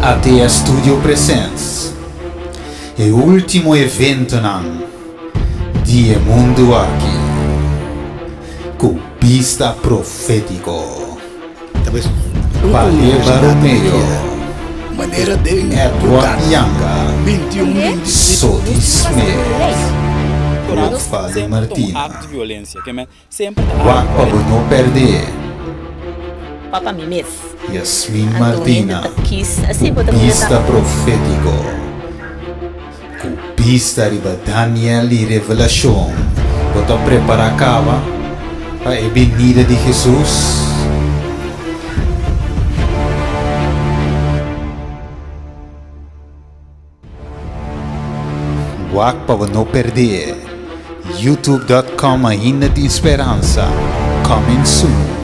ATS Studio presents e ultimo eventonan di e mundu aki ku bista profétiko. Valier Baromeo, Edward Yanga, Sodi Smith, Rofaldo Martina. Wak pa bo no pèrdè. Pa mi mes. Yasmin Anto Martina, hende ta kis así ku bo ta mira bista ta. profétiko. Ku bista riba Daniel i Revelashon, bo ta prepará kaba pa e binida di Hesus? Wak pa bo no perdé! Youtube dot com Ainda tin speransa! Coming soon!